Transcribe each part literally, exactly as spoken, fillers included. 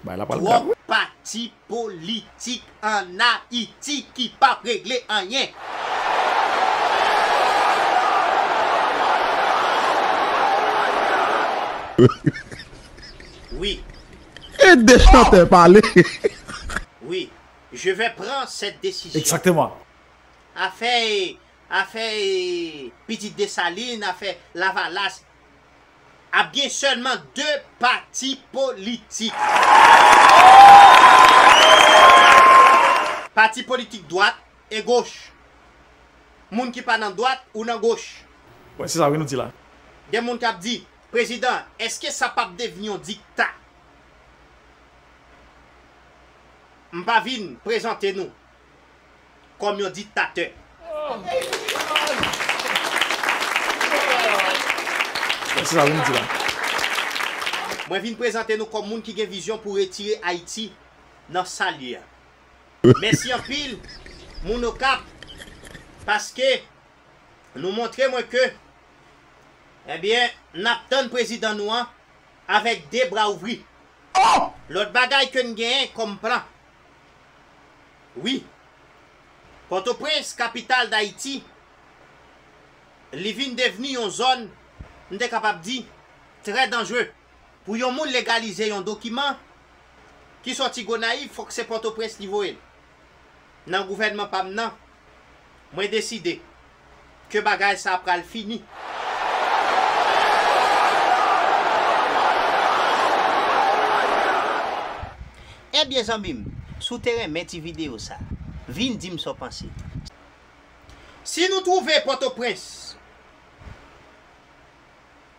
Bay la pral grav, wi. Twòp pati politik ann Ayiti ki p ap regle anyen. Wi. E de chantè pale. Wi. Je vais prendre cette décision. Exactement. Afè, afè, eh, Pitit Desalin, afè Lavalas, ap gen sèlman de pati politik. Pati politik dwat e goch. Moun ki pa nan dwat ou nan goch. Wè, se sa wi nou di la. Gen moun k ap di, "Prezidan, èske sa p ap devni yon dikta?" M pa vin prezante nou kòm yon diktatè. Mwen vin prezante nou kòm moun ki gen vizyon pou retire Ayiti nan sa l ye a. Mèsi anpil, moun Okap, paske nou montre mwen ke, ebyen, n ap tann prezidan nou an avèk de bra ouvri. Lòt bagay ke n genyen kòm plan, wi, Pòtoprens, kapital Dayiti, li vin devni yon zòn, m te kapab di, trè danjere. Pou yon moun legalize yon dokiman ki sòti Gonayiv, fòk se Pòtoprens li voye l. Nan gouvènman pa m nan, mwen deside ke bagay sa a pral fini. Ebyen, zanmi m, si w te renmen ti videyo sa, vin di m sa w panse. Si nou twouve Pòtoprens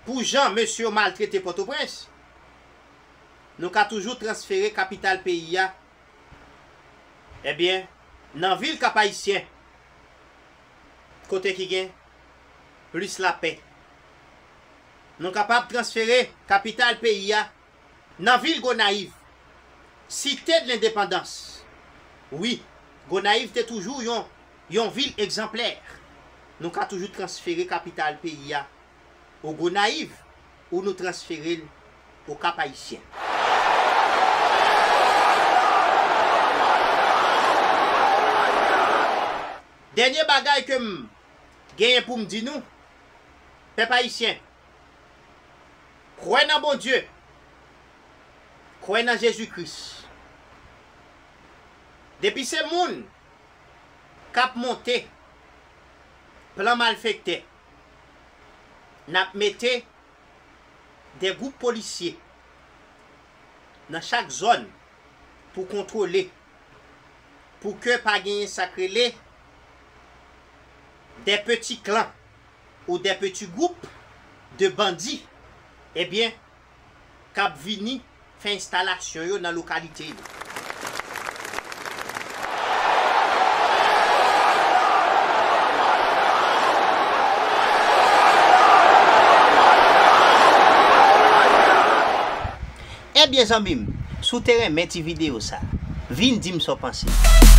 pou jan mesye yo maltrete Pòtoprens, nou ka toujou transfere kapital peyi a, ebyen, nan vil Kap Ayisyen, kote ki gen plis lapè. Nou kapab transfere kapital peyi a nan vil Gonayiv, Site de Lendepandans. Wi, Gonayiv te toujou yon, yon vil egzanplè. Nou ka toujou transfere kapital peyi a o Gonayiv ou nou transfere l o Kap Ayisyen. Dènye bagay ke m genyen pou m di nou, pèp ayisyen, kwè nan Bondye, kwè nan Jezi Kris. Depi se moun k ap monte plan malfektè, n ap mete de gwoup polisye nan chak zòn pou kontwole, pou ke pa genyen sa k rele de peti klan ou de peti gwoup de bandi, ebyen, k ap vini fè enstalasyon yo nan lokalite yo. Ebyen, zanmi m, si w te renmen ti videyo sa, vin di m sa w panse.